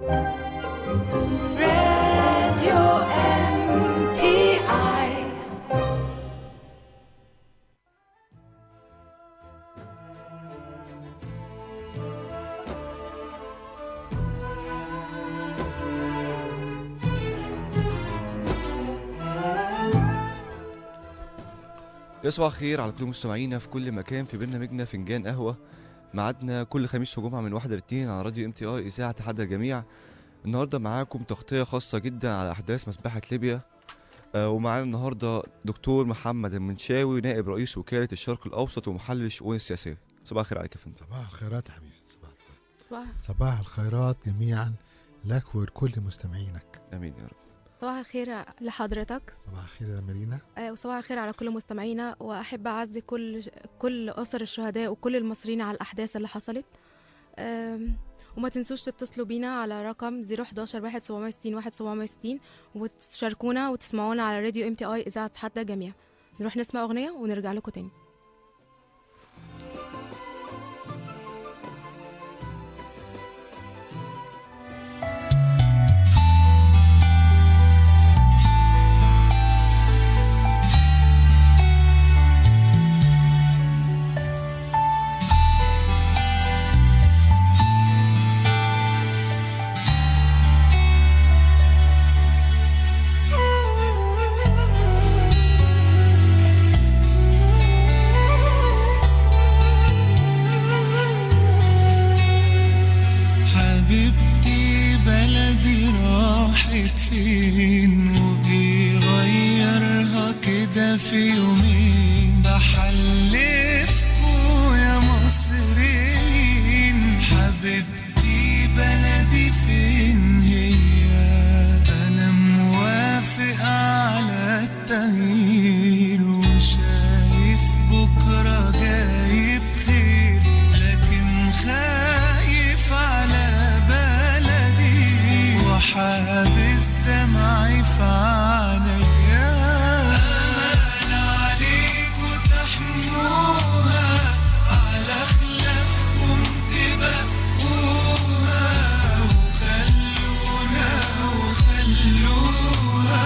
راديو MTI. يا صباح الخير على كل مستمعينا في كل مكان في برنامجنا فنجان قهوة. ميعادنا كل خميس وجمعة من 1 ل 2 على راديو MTI إذاعة تحدى الجميع. النهارده معاكم تغطية خاصة جدا على أحداث مذبحة ليبيا، ومعانا النهارده دكتور محمد المنشاوي نائب رئيس وكالة الشرق الأوسط ومحلل الشؤون السياسية. صباح الخير عليك يا فندم. صباح الخيرات يا حبيبي. صباح الخيرات جميعا لك ولكل مستمعينك. آمين يا رب. صباح الخير لحضرتك. صباح الخير يا مارينا. وصباح الخير على كل مستمعينا، واحب اعزي كل اسر الشهداء وكل المصريين على الاحداث اللي حصلت. وما تنسوش تتصلوا بينا على رقم 011 1760 1760 وتشاركونا وتسمعونا على راديو MTI اذاعة تحدى الجميع. نروح نسمع اغنية ونرجع لكم تاني. حبيبتي بلدي راحت فين وإيه غيرها كده في يومين؟ بحلفكوا يا مصريين، حبيبتي بلدي فين هي؟ أنا موافق على التغيير وشايف بكرة جاي بخير، لكن خايف على بلدي وحابس دمعي في عينيا. أمان عليكوا تحموها، على خلافكم تبقوها، وخلونا وخلوها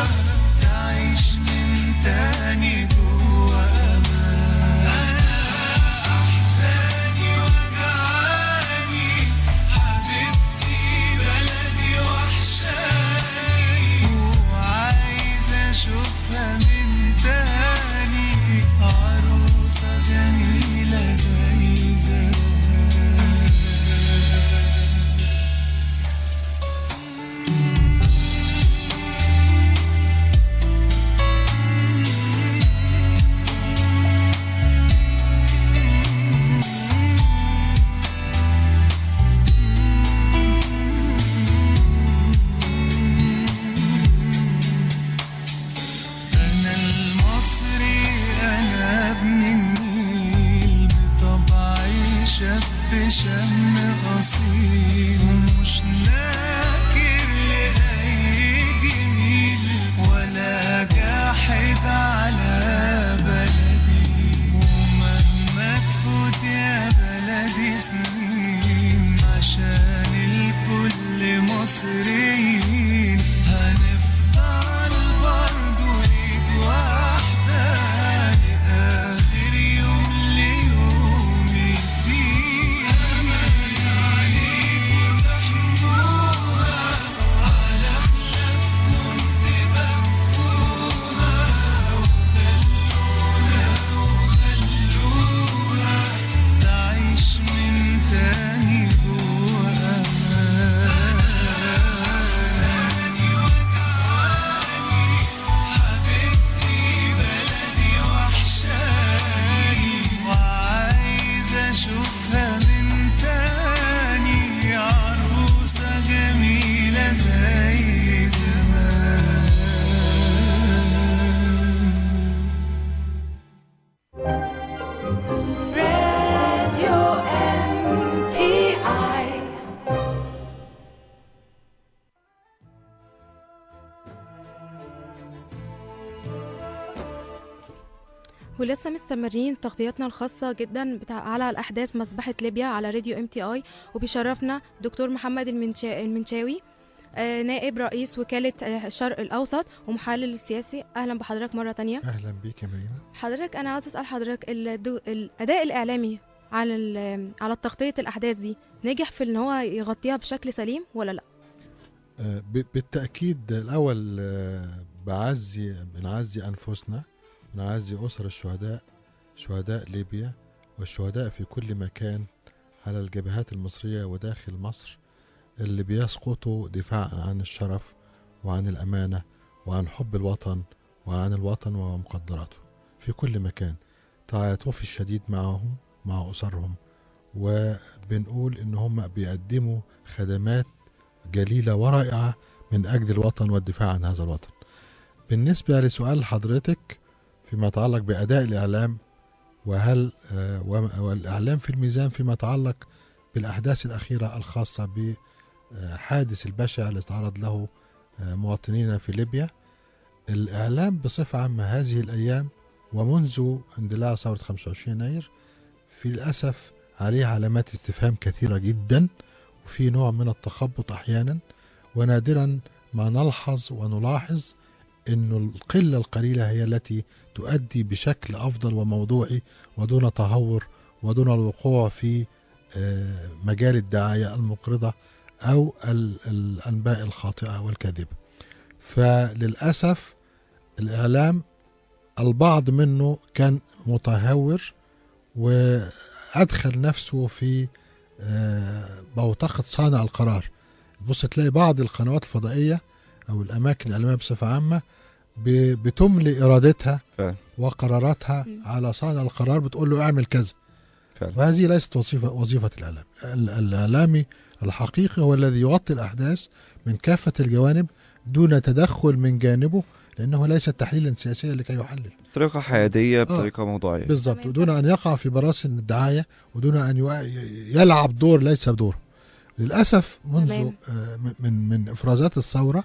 تعيش من تاني جوا أمان. أنا أحزاني وجعاني، حبيبتي بلدي وحشاني، ولسه مستمرين تغطيتنا الخاصة جدا على الأحداث مذبحة ليبيا على راديو MTI، وبيشرفنا دكتور محمد المنشاوي، نائب رئيس وكالة الشرق الأوسط ومحلل السياسي. أهلا بحضرتك مرة تانية. اهلا بيك يا مارينا. حضرتك أنا عاوز أسأل حضرتك، الأداء الإعلامي على تغطية الأحداث دي نجح في إن هو يغطيها بشكل سليم ولا لأ؟ بالتأكيد. الأول بنعزي أنفسنا، نعزي أسر الشهداء، شهداء ليبيا والشهداء في كل مكان على الجبهات المصرية وداخل مصر، اللي بيسقطوا دفاعا عن الشرف وعن الأمانة وعن حب الوطن وعن الوطن ومقدراته في كل مكان. تعاطفي الشديد معهم، مع أسرهم، وبنقول إن هم بيقدموا خدمات جليلة ورائعة من أجل الوطن والدفاع عن هذا الوطن. بالنسبة لسؤال حضرتك فيما يتعلق بأداء الإعلام، وهل والإعلام في الميزان فيما يتعلق بالأحداث الأخيرة الخاصة بحادث البشع اللي تعرض له مواطنينا في ليبيا، الإعلام بصفة عامة هذه الأيام ومنذ اندلاع ثورة 25 يناير في الأسف عليه علامات استفهام كثيرة جدا، وفي نوع من التخبط أحيانا، ونادرا ما نلحظ ونلاحظ أن القلة القليلة هي التي تؤدي بشكل أفضل وموضوعي ودون تهور ودون الوقوع في مجال الدعاية المقرضة أو الأنباء الخاطئة والكاذبة. فللأسف الإعلام البعض منه كان متهور وأدخل نفسه في بوتقة صانع القرار. بص تلاقي بعض القنوات الفضائية أو الأماكن الإعلامية بصفة عامة بتملي إرادتها وقراراتها على صانع القرار، بتقول له اعمل كذا. وهذه ليست وظيفة الإعلام. الإعلامي الحقيقي هو الذي يغطي الأحداث من كافة الجوانب دون تدخل من جانبه، لأنه ليس تحليلا سياسيا لكي يحلل، بطريقة حيادية، بطريقة موضوعية بالضبط، ودون أن يقع في براثن الدعاية، ودون أن يلعب دور ليس بدوره. للأسف منذ من إفرازات الثورة،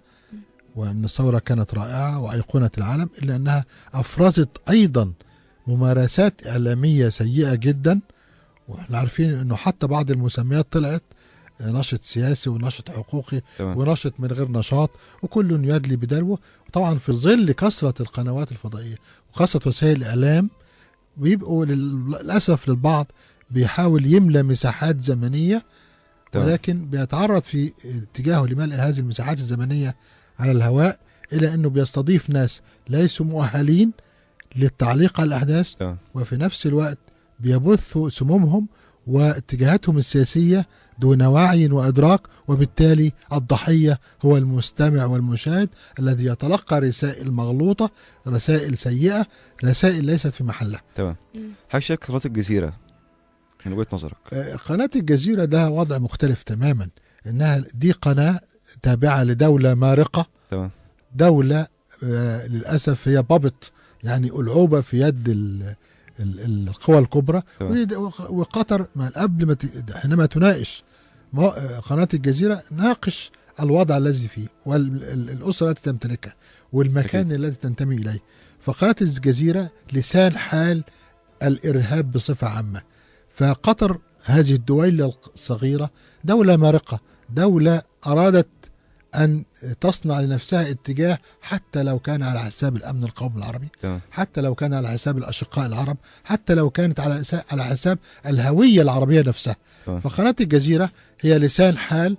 وأن الثورة كانت رائعة وأيقونة العالم، إلا أنها أفرزت أيضا ممارسات إعلامية سيئة جدا. وإحنا عارفين أنه حتى بعض المسميات طلعت نشط سياسي ونشط حقوقي ونشط من غير نشاط، وكل يدلي بدلوه. وطبعا في ظل كثرة القنوات الفضائية وكثرة وسائل الإعلام، بيبقوا للأسف للبعض بيحاول يملى مساحات زمنية، ولكن بيتعرض في اتجاهه لملء هذه المساحات الزمنية على الهواء إلى أنه بيستضيف ناس ليسوا مؤهلين للتعليق على الأحداث، وفي نفس الوقت بيبثوا سمومهم واتجاهاتهم السياسية دون وعي وإدراك، وبالتالي الضحية هو المستمع والمشاهد الذي يتلقى رسائل مغلوطة، رسائل سيئة، رسائل ليست في محلها. تمام. حضرتك شايف قناة الجزيرة من وجهة نظرك؟ قناة الجزيرة ده وضع مختلف تماما، إنها دي قناة تابعة لدولة مارقة. تمام. دولة للأسف هي بابط، يعني ألعوبة في يد القوى الكبرى. وقطر ما قبل ما حينما تناقش قناة الجزيرة، ناقش الوضع الذي فيه والأسرة التي تمتلكها والمكان الذي تنتمي إليه. فقناة الجزيرة لسان حال الإرهاب بصفة عامة. فقطر هذه الدولة الصغيرة دولة مارقة، دولة أرادت أن تصنع لنفسها اتجاه حتى لو كان على حساب الأمن القومي العربي، حتى لو كان على حساب الأشقاء العرب، حتى لو كانت على حساب الهوية العربية نفسها. فقناة الجزيرة هي لسان حال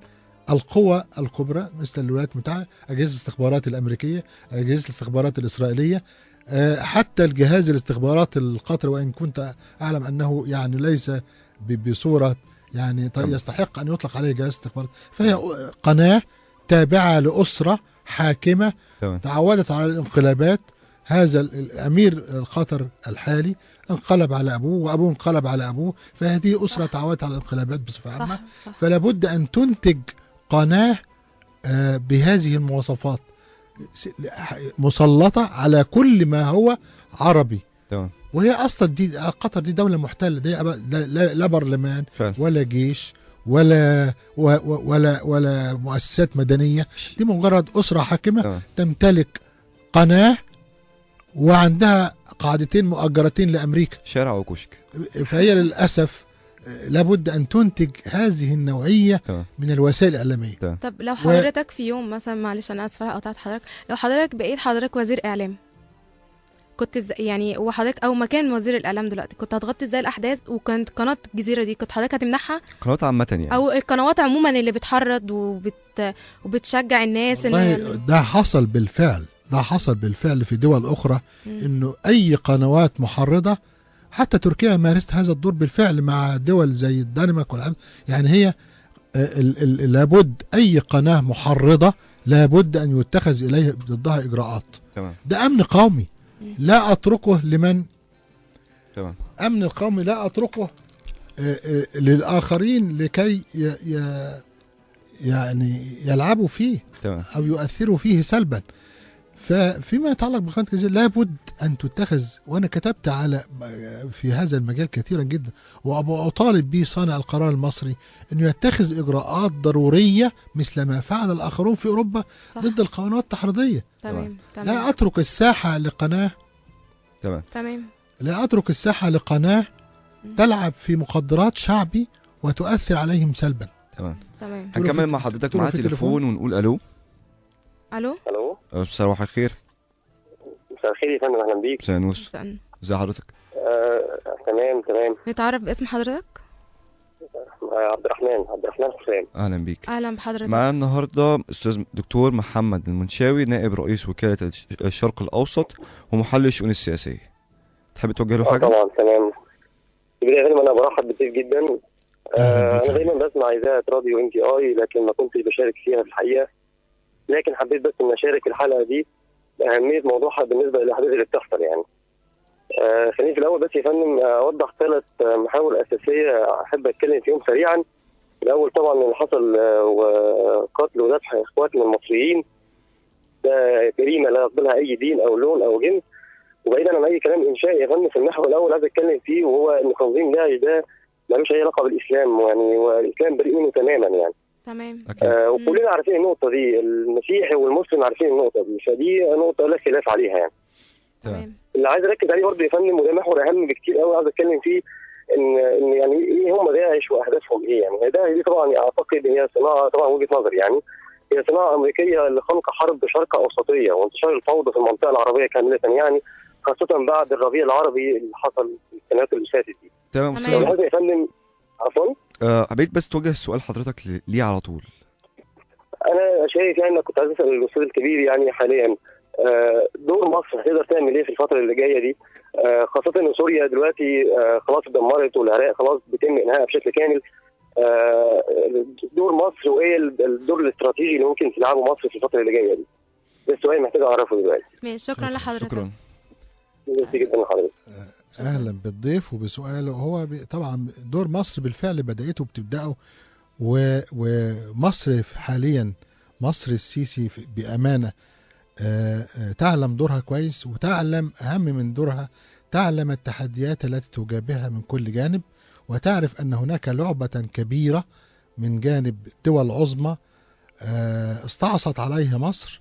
القوى الكبرى مثل الولايات المتحدة، أجهزة الاستخبارات الأمريكية، أجهزة الاستخبارات الإسرائيلية، حتى الجهاز الاستخبارات القطري، وإن كنت أعلم أنه يعني ليس بصورة يعني يستحق أن يطلق عليه جهاز استخبارات. فهي قناة تابعة لأسرة حاكمة تعودت على الانقلابات. هذا الأمير القطر الحالي انقلب على أبوه، وأبوه انقلب على أبوه، فهذه أسرة تعودت على الانقلابات بصفة عامة. فلا بد أن تنتج قناة بهذه المواصفات، مسلطة على كل ما هو عربي. وهي أصلا دي قطر دي دولة محتلة، دي لا برلمان ولا جيش ولا ولا ولا مؤسسات مدنية، دي مجرد أسرة حاكمة تمتلك قناة وعندها قاعدتين مؤجرتين لأمريكا، شارع وكشك. فهي للأسف لابد أن تنتج هذه النوعية من الوسائل الإعلامية. طب لو حضرتك في يوم مثلا، معلش أنا آسفة قطعت حضرتك، لو حضرتك بقيت حضرتك وزير إعلام، كنت يعني وحضرتك أو مكان وزير الإعلام دلوقتي، كنت هتغطي إزاي الأحداث؟ وكانت قناة الجزيرة دي كنت حضرتك هتمنعها؟ قنوات عامة يعني، أو القنوات عموما اللي بتحرض وبتشجع الناس. إن ده حصل بالفعل، ده حصل بالفعل في دول أخرى، إنه أي قنوات محرضة، حتى تركيا مارست هذا الدور بالفعل مع دول زي الدنمارك والعالم. يعني هي لابد أي قناة محرضة لابد أن يتخذ إليه ضدها إجراءات. تمام. ده أمن قومي، لا أتركه لمن. تمام. أمن القومي لا أتركه للآخرين لكي يعني يلعبوا فيه. تمام. أو يؤثروا فيه سلبا. ففيما يتعلق بقناة الجزيرة لابد أن تتخذ، وأنا كتبت على في هذا المجال كثيرا جدا، وأطالب به صانع القرار المصري أنه يتخذ إجراءات ضرورية مثل ما فعل الآخرون في أوروبا. صح. ضد القنوات التحريضية. تمام. تمام. لا أترك الساحة لقناة. تمام. تمام. لا أترك الساحة لقناة تلعب في مقدرات شعبي وتؤثر عليهم سلبا. تمام. تمام. هنكمل مع حضرتك مع تليفون ونقول ألو. الو. الو. صباح الخير. مساء الخير يا فندم، اهلا بيك. مساء النور. ازي حضرتك؟ تمام تمام. نتعرف باسم حضرتك؟ عبد الرحمن، عبد الرحمن حسام. اهلا بيك. اهلا بحضرتك. معانا النهارده استاذ دكتور محمد المنشاوي، نائب رئيس وكالة الشرق الاوسط ومحلل الشؤون السياسية. تحب توجه له حاجة؟ طبعا تمام. بالبداية يا فندم انا برحب بك جدا. انا دايما بسمع اذاعة راديو MTI، لكن ما كنتش بشارك فيها في الحقيقة، لكن حبيت بس ان اشارك الحلقة دي باهمية موضوعها بالنسبة للاحداث اللي بتحصل يعني. خليني في الاول بس يا فندم اوضح 3 محاور اساسية احب اتكلم فيهم سريعا. الاول طبعا اللي حصل وقتل وذبح اخواتنا المصريين، ده جريمة لا يقبلها اي دين او لون او جنس. وبعيدا عن اي كلام انشائي يا فندم، في المحور الاول عايز اتكلم فيه وهو ان تنظيم داعش ده ملوش اي علاقة بالاسلام يعني، والاسلام بريء منه تماما يعني. تمام. وكلنا عارفين النقطة دي، المسيحي والمسلم عارفين النقطة دي، فدي نقطة لا خلاف عليها يعني. تمام. اللي عايز اركز عليه برضه يا فندم، وده محور اهم بكتير قوي عايز اتكلم فيه، ان يعني ايه هم داعش واهدافهم ايه يعني. داعش دي طبعا اعتقد هي صناعة، طبعا وجهه نظري يعني، هي صناعة امريكية لخلق حرب شرق اوسطية وانتشار الفوضى في المنطقة العربية كاملة يعني، خاصة بعد الربيع العربي اللي حصل في السنوات اللي فاتت دي. تمام. يا فندم عفوا، حبيت بس توجه السؤال حضرتك ليه على طول. انا شايف يعني كنت عايز اسال الاستاذ الكبير يعني حاليا دور مصر هتقدر تعمل ايه في الفترة اللي جاية دي، خاصة ان سوريا دلوقتي خلاص اتدمرت والعراق خلاص بيتم انهائها بشكل كامل. دور مصر وايه الدور الاستراتيجي اللي ممكن تلعبه مصر في الفترة اللي جاية دي؟ ده السؤال محتاج اعرفه دلوقتي. ماشي، شكرا لحضرتك. شكرا جدا لحضرتك. اهلا بالضيف وبسؤاله. هو طبعا دور مصر بالفعل بدأته وبتبدأه، ومصر حاليا، مصر السيسي بأمانة تعلم دورها كويس، وتعلم أهم من دورها، تعلم التحديات التي تجابهها من كل جانب، وتعرف أن هناك لعبة كبيرة من جانب دول عظمى استعصت عليها مصر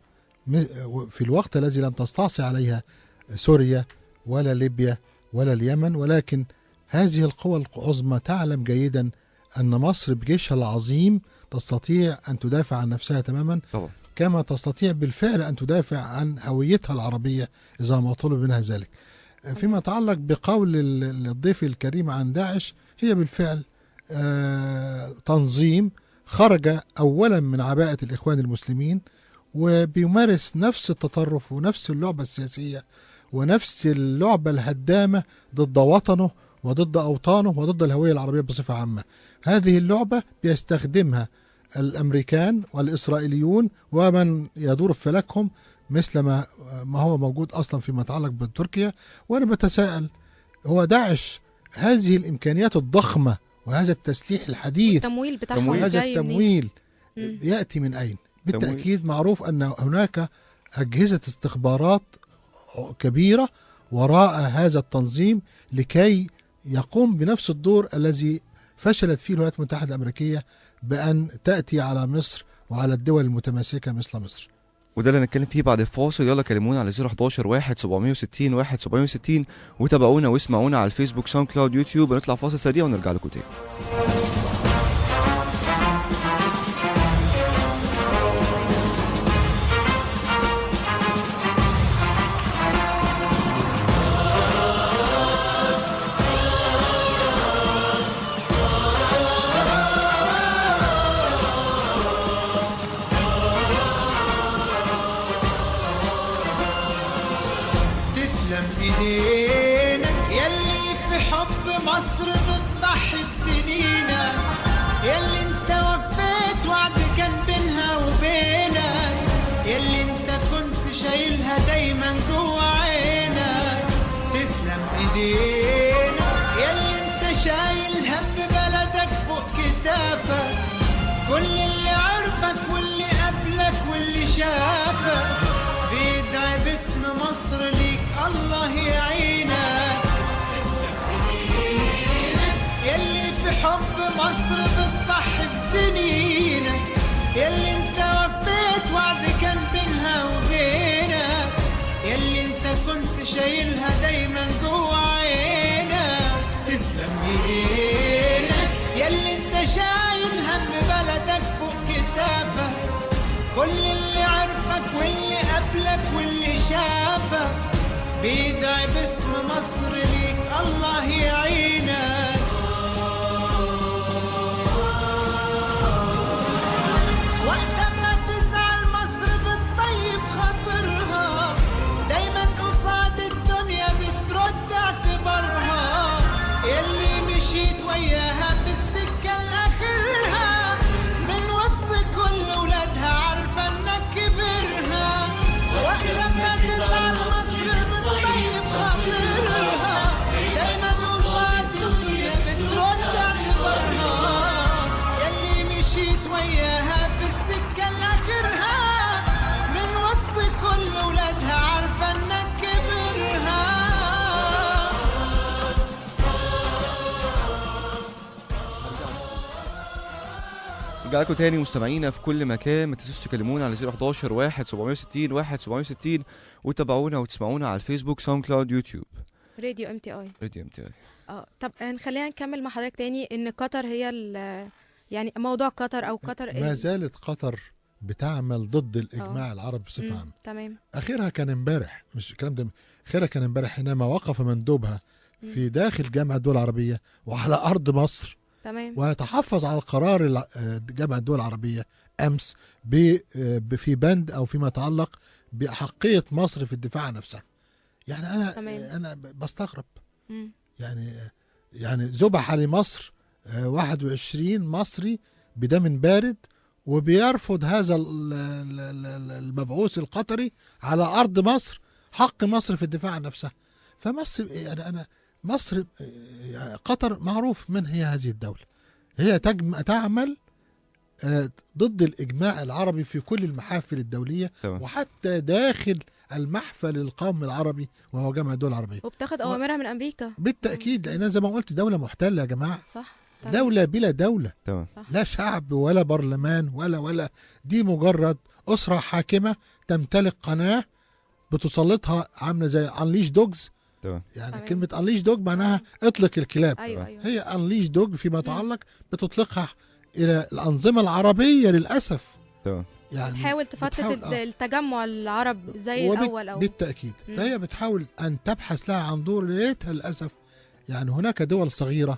في الوقت الذي لم تستعصي عليها سوريا ولا ليبيا ولا اليمن. ولكن هذه القوى العظمى تعلم جيدا أن مصر بجيشها العظيم تستطيع أن تدافع عن نفسها تماما، طبعا. كما تستطيع بالفعل أن تدافع عن هويتها العربية إذا ما طلب منها ذلك. فيما يتعلق بقول الضيف الكريم عن داعش، هي بالفعل تنظيم خرج أولا من عباءة الإخوان المسلمين، وبيمارس نفس التطرف ونفس اللعبة السياسية ونفس اللعبة الهدامة ضد وطنه وضد أوطانه وضد الهوية العربية بصفة عامة. هذه اللعبة بيستخدمها الأمريكان والإسرائيليون ومن يدور في فلكهم، مثل ما هو موجود أصلا فيما يتعلق بتركيا. وأنا بتساءل، هو داعش هذه الإمكانيات الضخمة وهذا التسليح الحديث، التمويل بتاعهم، هذا التمويل يأتي من أين؟ بالتأكيد معروف أن هناك أجهزة استخبارات كبيرة وراء هذا التنظيم لكي يقوم بنفس الدور الذي فشلت فيه الولايات المتحدة الأمريكية بأن تأتي على مصر وعلى الدول المتماسكة مثل مصر. وده اللي هنتكلم فيه بعد الفاصل. يلا كلمونا على 011 1 760 1 760، وتابعونا واسمعونا على الفيسبوك، ساوند كلاود، يوتيوب. نطلع فاصل سريع ونرجع لكم تاني. تسلم ايدينا يلي في حب مصر بتضحي بسنينا، يلي انت وفيت وعد كان بينها وبينك، يلي انت كنت شايلها دايما جوا عينك. تسلم ايدينا يلي انت شايل هم بلدك فوق كتافك، كل اللي عرفك واللي قبلك واللي شافك بيدعي باسم مصر ليك، الله يعينك. تسلم ايدينا يلي في حب مصر بتضحي بسنينك، يلي انت وفيت وعد كان بينها وبينك، يلي انت كنت شايلها دايما جوا عينك. تسلم ايدينا يلي انت شايل هم بلدك فوق كتافك، كل اللي عرفك واللي قبلك واللي شافك بيدعي باسم مصر ليك، الله يعينك. وقت ما تزعل مصر بتطيب خاطرها، دايما قصاد الدنيا بترد اعتبارها، يلي مشيت وياها في السكة لآخرها، من وسط كل ولادها عارفة انك كبرها. وقت ما تزعل مصر بتطيب خاطرها، دايما قصاد الدنيا بترد اعتبارها، يلي مشيت وياها في السكة لآخرها، من وسط كل ولادها عارفة انك كبرها. رجع لكم تاني مستمعينا في كل مكان. ما تنسوش تكلمونا على 011 1 760 1 760، وتابعونا وتسمعونا على الفيسبوك، ساوند كلاود، يوتيوب، راديو MTI. راديو MTI. طب نخلينا نكمل مع حضرتك تاني ان قطر هي يعني موضوع قطر او قطر ما زالت قطر بتعمل ضد الإجماع العربي بصفة عامة. تمام. اخرها كان امبارح، مش الكلام ده، اخرها كان امبارح حينما وقف مندوبها في داخل جامعة الدول العربية وعلى أرض مصر، تمام، ويتحفظ على قرار جامعة الدول العربية أمس في بند أو فيما يتعلق بأحقية مصر في الدفاع عن نفسها. يعني أنا تمام. أنا بستغرب. يعني ذبح لمصر 21 مصري بدم بارد، وبيرفض هذا المبعوث القطري على أرض مصر حق مصر في الدفاع عن نفسها. فمصر يعني أنا مصر قطر معروف من هي هذه الدولة، هي تعمل ضد الإجماع العربي في كل المحافل الدولية، تمام. وحتى داخل المحفل القومي العربي وهو جامعة الدول العربية، وبتاخد أوامرها من أمريكا بالتأكيد، لأنها زي ما قلت دولة محتلة يا جماعة. صح. تمام. دولة بلا دولة. تمام. صح. لا شعب ولا برلمان ولا دي مجرد أسرة حاكمة تمتلك قناة بتسلطها، عاملة زي unleash dogs. تمام. يعني تمام. كلمة unleash dog معناها اطلق الكلاب. أيوة أيوة. هي unleash dog فيما يتعلق بتطلقها إلى الأنظمة العربية للأسف. تمام. يعني بتحاول تفتت التجمع العرب زي الأول أو بالتأكيد. فهي بتحاول أن تبحث لها عن دور، لقيتها للأسف يعني هناك دول صغيرة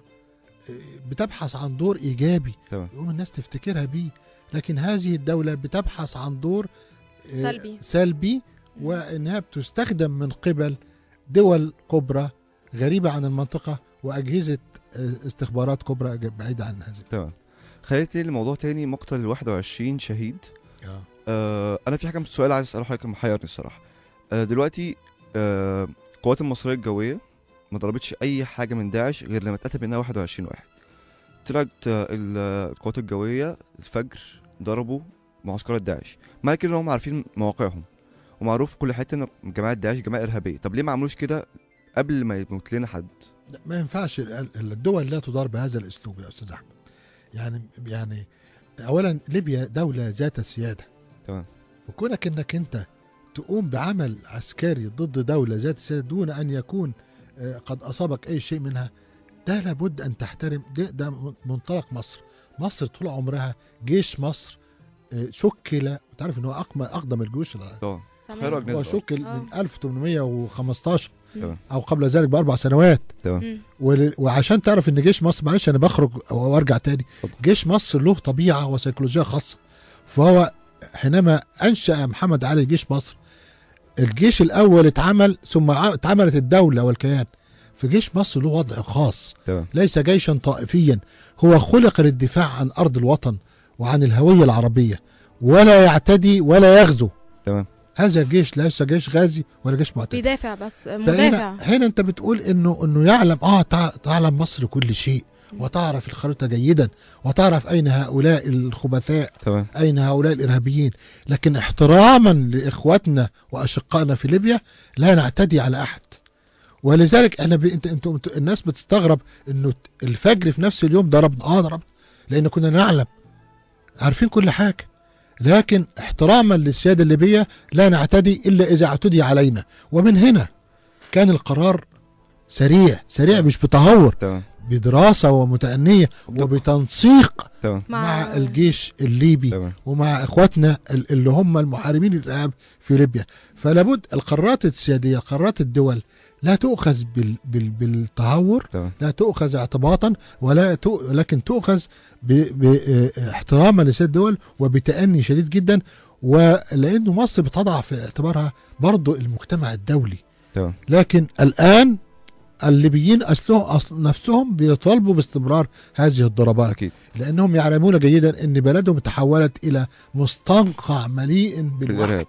بتبحث عن دور إيجابي. تمام. يقوم الناس تفتكرها بيه، لكن هذه الدولة بتبحث عن دور سلبي، وإنها بتستخدم من قبل دول كبرى غريبة عن المنطقة وأجهزة استخبارات كبرى بعيدة عن هذه. تمام. خلينا الموضوع تاني، مقتل 21 شهيد. أنا في حاجة سؤال عايز أسأله حضرتك محيرني الصراحة. دلوقتي القوات المصرية الجوية ما ضربتش أي حاجة من داعش غير لما اتقتل منها 21 واحد. طلعت القوات الجوية الفجر ضربوا معسكرات داعش، مع كده هم عارفين مواقعهم ومعروف كل حتة ان جماعة داعش جماعة ارهابية. طب ليه ما عملوش كده قبل ما يموت لنا حد؟ لا، ما ينفعش. الدول لا تدار بهذا الاسلوب يا استاذ احمد. يعني اولا ليبيا دولة ذات سيادة. تمام. فكونك انك انت تقوم بعمل عسكري ضد دولة ذات سيادة دون ان يكون قد اصابك اي شيء منها، ده لابد ان تحترم. ده منطلق مصر. مصر طول عمرها جيش مصر شكل، تعرف ان هو اقدم الجيوش طبعا، هو شكل من 1815 او قبل ذلك ب4 سنوات. تمام. وعشان تعرف ان جيش مصر، معلش انا بخرج وارجع تاني، جيش مصر له طبيعة وسيكولوجيه خاصة. فهو حينما انشأ محمد علي جيش مصر، الجيش الاول اتعمل ثم اتعملت الدولة والكيان. فجيش مصر له وضع خاص. تمام. ليس جيشا طائفيا، هو خلق للدفاع عن ارض الوطن وعن الهوية العربية، ولا يعتدي ولا يغزو. تمام. هذا الجيش ليس جيش غازي ولا جيش معتدي، بيدافع بس، مدافع. هنا انت بتقول انه يعلم، تعلم مصر كل شيء، وتعرف الخريطة جيدا، وتعرف اين هؤلاء الخبثاء. تمام. اين هؤلاء الارهابيين، لكن احتراما لاخواتنا واشقائنا في ليبيا لا نعتدي على احد. ولذلك احنا انت الناس بتستغرب انه الفجر في نفس اليوم ضربنا، ضربنا لان كنا نعلم، عارفين كل حاجة، لكن احتراما للسيادة الليبية لا نعتدي إلا إذا اعتدي علينا. ومن هنا كان القرار سريع سريع، مش بتهور، تمام. بدراسة ومتأنية وبتنسيق تمام. مع الجيش الليبي. تمام. ومع إخواتنا اللي هم المحاربين الإرهاب في ليبيا. فلابد القرارات السيادية، قرارات الدول لا تؤخذ بالتهور. تمام. لا تؤخذ اعتباطا، لكن تؤخذ باحتراما لسيادة الدول وبتأني شديد جدا. ولأنه مصر بتضع في اعتبارها برضو المجتمع الدولي. تمام. لكن الآن الليبيين أصل نفسهم بيطالبوا باستمرار هذه الضربات. أكيد. لأنهم يعلمون جيدا أن بلدهم تحولت إلى مستنقع مليء بالإرهاب،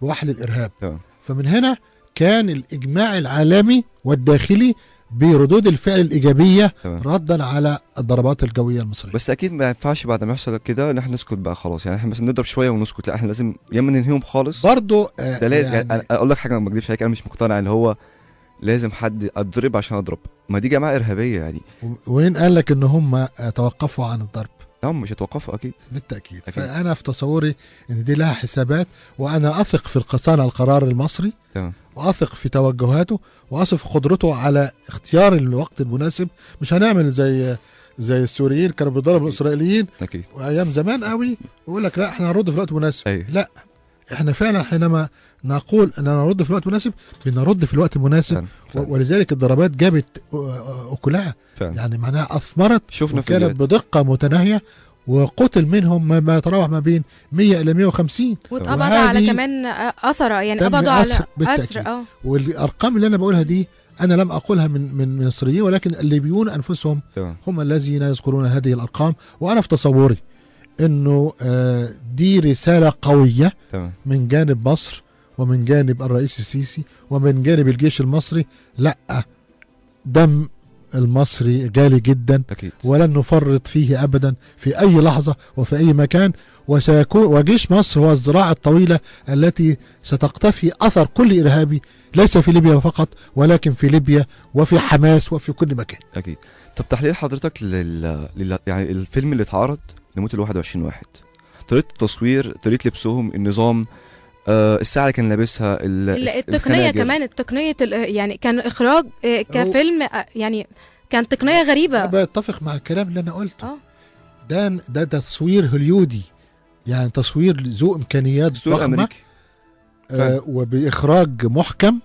بوحل الإرهاب. تمام. فمن هنا كان الإجماع العالمي والداخلي بردود الفعل الإيجابية. تمام. ردا على الضربات الجوية المصرية. بس أكيد ما ينفعش بعد ما يحصل كده إن احنا نسكت بقى خلاص، يعني احنا مثلا نضرب شوية ونسكت، لا احنا لازم يا اما ننهيهم خالص برضو. يعني أقول لك حاجة، ما أكذبش عليك، أنا مش مقتنع إن هو لازم حد أضرب عشان أضرب، ما دي جماعة إرهابية يعني. وين قال لك إن هم توقفوا عن الضرب؟ هم مش هيتوقفوا أكيد. بالتأكيد. أكيد. فأنا في تصوري إن دي لها حسابات، وأنا أثق في صانع القرار المصري. تمام. وأثق في توجهاته، وأثق في قدرته على اختيار الوقت المناسب. مش هنعمل زي السوريين كانوا بيضربوا الإسرائيليين. أكيد. وأيام زمان قوي ويقول لك لا احنا هنرد في الوقت المناسب. أيوه. لا، احنا فعلا حينما نقول أننا نرد في الوقت المناسب بنرد في الوقت المناسب. فعلا. ولذلك الضربات جابت أكلها. فعلا. يعني معناها أثمرت، شفنا وكانت بدقة متناهية، وقتل منهم ما يتراوح ما بين 100 إلى 150، واتقبض على كمان أسرى، يعني قبضوا على أسرى. والأرقام اللي أنا بقولها دي أنا لم أقولها من مصريين، ولكن الليبيون أنفسهم. تمام. هم الذين يذكرون هذه الأرقام. وأنا في تصوري أنه دي رسالة قوية. تمام. من جانب مصر، ومن جانب الرئيس السيسي، ومن جانب الجيش المصري. لا، دم المصري غالي جدا. أكيد. ولن نفرط فيه أبدا في أي لحظة وفي أي مكان. وسيكون وجيش مصر هو الذراع الطويلة التي ستقتفي أثر كل إرهابي، ليس في ليبيا فقط، ولكن في ليبيا وفي حماس وفي كل مكان. أكيد. طب تحليل حضرتك يعني الفيلم اللي اتعرض لموت 21 واحد، طريقة التصوير، طريقة لبسهم، النظام، الساعة اللي كان لابسها، التقنية كمان، التقنية يعني كان إخراج كفيلم، يعني كان تقنية غريبة. بتفق مع الكلام اللي أنا قلته. ده تصوير هوليودي، يعني تصوير ذو إمكانيات ضخمة، وبإخراج محكم،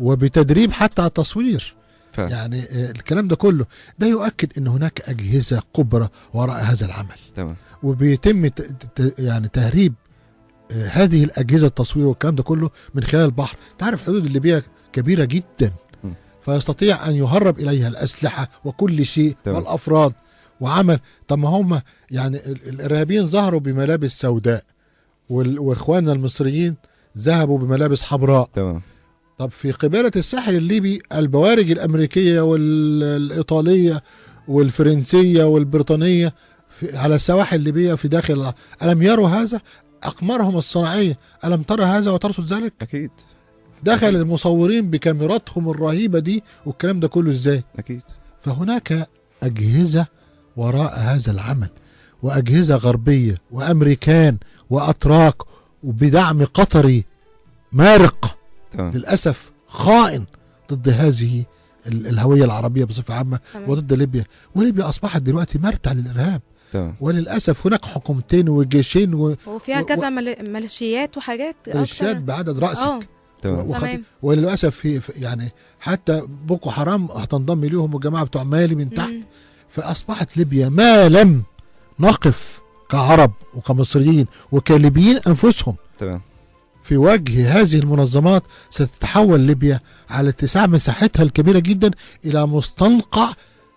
وبتدريب حتى على التصوير. فعلا. يعني الكلام ده كله ده يؤكد ان هناك أجهزة كبرى وراء هذا العمل. تمام. وبيتم يعني تهريب هذه الأجهزة التصوير والكلام ده كله من خلال البحر. تعرف حدود الليبية كبيرة جدا، فيستطيع أن يهرب إليها الأسلحة وكل شيء. تمام. والأفراد وعمل. طب ما هم يعني الإرهابيين ظهروا بملابس سوداء، وإخواننا المصريين ذهبوا بملابس حمراء. تمام. طب في قبالة الساحل الليبي البوارج الأمريكية والإيطالية والفرنسية والبريطانية على السواحل الليبية في داخل، ألم يروا هذا؟ أقمارهم الصناعية ألم ترى هذا وترصد ذلك؟ أكيد. دخل أكيد. المصورين بكاميراتهم الرهيبة دي والكلام ده كله إزاي؟ أكيد. فهناك أجهزة وراء هذا العمل، وأجهزة غربية وأمريكان وأتراك وبدعم قطري مارق. تمام. للأسف خائن ضد هذه الهوية العربية بصفة عامة. تمام. وضد ليبيا. وليبيا أصبحت دلوقتي مرتع للإرهاب. تمام. وللأسف هناك حكومتين وجيشين وفيها كذا ميليشيات وحاجات ميليشيات بعدد رأسك. تمام. وللأسف في يعني حتى بوكو حرام هتنضم ليهم والجماعة بتوع مالي من تحت. فأصبحت ليبيا ما لم نقف كعرب وكمصريين وكليبيين أنفسهم. تمام. في وجه هذه المنظمات ستتحول ليبيا على اتساع مساحتها الكبيرة جدا إلى مستنقع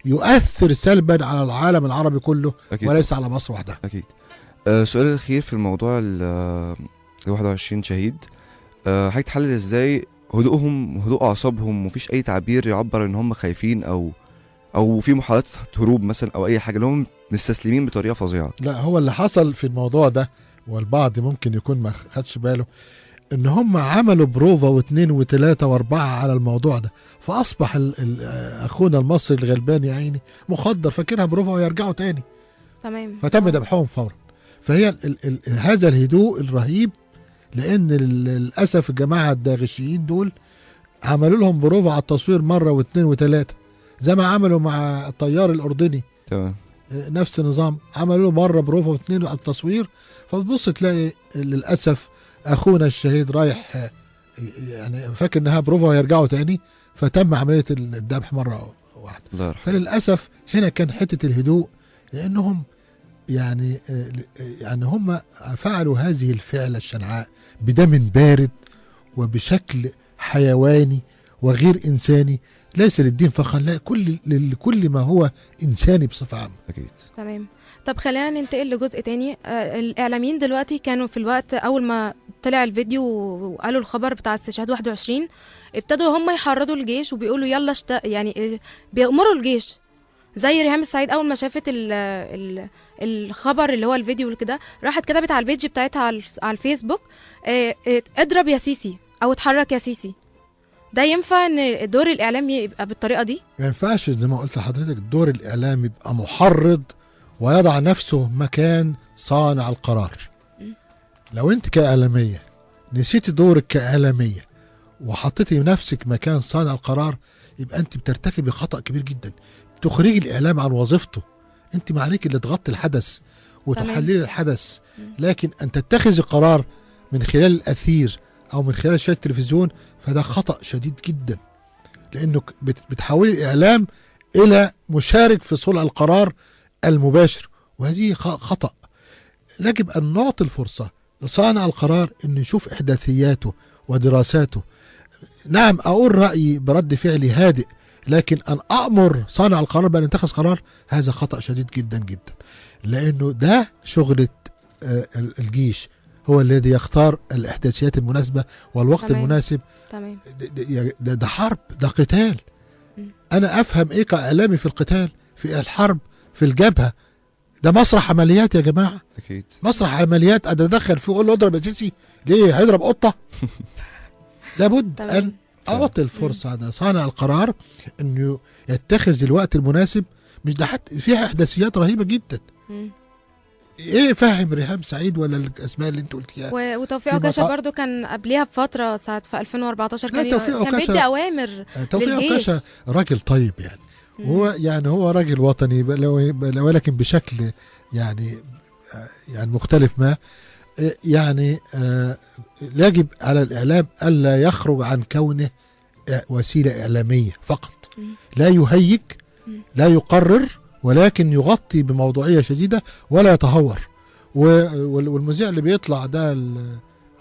يؤثر سلبا على العالم العربي كله. أكيد. وليس على مصر وحدها. أكيد. سؤال الأخير في الموضوع ال 21 شهيد، حضرتك تحلل ازاي هدوءهم وهدوء أعصابهم، ومفيش أي تعبير يعبر إن هم خايفين أو في محاولات هروب مثلا أو أي حاجة، اللي هم مستسلمين بطريقة فظيعة؟ لا، هو اللي حصل في الموضوع ده والبعض ممكن يكون ما خدش باله ان هم عملوا بروفا 2 و3 و4 على الموضوع ده، فاصبح اخونا المصري الغلبان يا عيني مخدر، فاكرها بروفا ويرجعوا تاني. تمام. فتم ذبحهم فورا. فهي هذا الهدوء الرهيب، لان للاسف الجماعة الداغشيين دول عملوا لهم بروفا على التصوير مرة و2 و3، زي ما عملوا مع الطيار الاردني. تمام. نفس النظام، عملوا له مرة بروفا و2 على التصوير. فتبص تلاقي للاسف اخونا الشهيد رايح يعني فاكر انها بروفا ويرجعوا تاني، فتم عملية الذبح مرة واحدة. فللاسف هنا كان حتة الهدوء، لانهم يعني هم فعلوا هذه الفعلة الشنعاء بدم بارد وبشكل حيواني وغير انساني، ليس للدين فقط، لا، كل ما هو انساني بصفة عامة. اكيد. تمام. طب خلينا ننتقل لجزء تاني. الإعلاميين دلوقتي كانوا في الوقت أول ما طلع الفيديو وقالوا الخبر بتاع استشهاد 21، ابتدوا هم يحرضوا الجيش وبيقولوا يلا يعني بيأمروا الجيش، زي ريهام السعيد أول ما شافت الخبر اللي هو الفيديو وكده، راحت كتبت على ال page بتاعتها على الفيسبوك اضرب يا سيسي أو اتحرك يا سيسي. ده ينفع ان دور الإعلام يبقى بالطريقة دي؟ ما ينفعش، زي ما قلت لحضرتك دور الإعلام يبقى محرض ويضع نفسه مكان صانع القرار. لو انت كإعلامية نسيتي دورك كإعلامية وحطيتي نفسك مكان صانع القرار، يبقى انت بترتكبي خطأ كبير جدا، تخرجي الإعلام عن وظيفته. انت ما عليك اللي تغطي الحدث وتحللي الحدث، لكن ان تتخذي قرار من خلال الأثير او من خلال شاشة التلفزيون فده خطأ شديد جدا، لانك بتحولي الإعلام الى مشارك في صنع القرار المباشر، وهذه خطأ. يجب أن نعطي الفرصة لصانع القرار أن يشوف إحداثياته ودراساته. نعم أقول رأيي برد فعلي هادئ، لكن أن أأمر صانع القرار بأن يتخذ قرار هذا خطأ شديد جدا جدا، لأنه ده شغلة الجيش، هو الذي يختار الإحداثيات المناسبة والوقت. تمام. المناسب. تمام. ده حرب، ده قتال. أنا أفهم إيه كإعلامي في القتال، في الحرب، في الجبهة. ده مسرح عمليات يا جماعة. أكيد. مسرح عمليات، أتدخل فيه أقول له اضرب يا سيسي، ليه هيضرب قطة؟ لابد أن أعطي الفرصة ده صانع القرار أنه يتخذ الوقت المناسب. مش ده حتى فيها إحداثيات رهيبة جدا. ايه فاهم ريهام سعيد ولا الاسماء اللي انت قلتيها؟ وتوفيق عكاشة برضو كان قبليها بفترة، ساعة في 2014 كان بيدي اوامر. توفيق عكاشة راجل طيب يعني، هو يعني هو راجل وطني ولكن بشكل يعني مختلف. ما يعني يجب على الإعلام ألا يخرج عن كونه وسيلة إعلامية فقط، لا يهيج، لا يقرر، ولكن يغطي بموضوعية شديدة ولا يتهور. والمذيع اللي بيطلع ده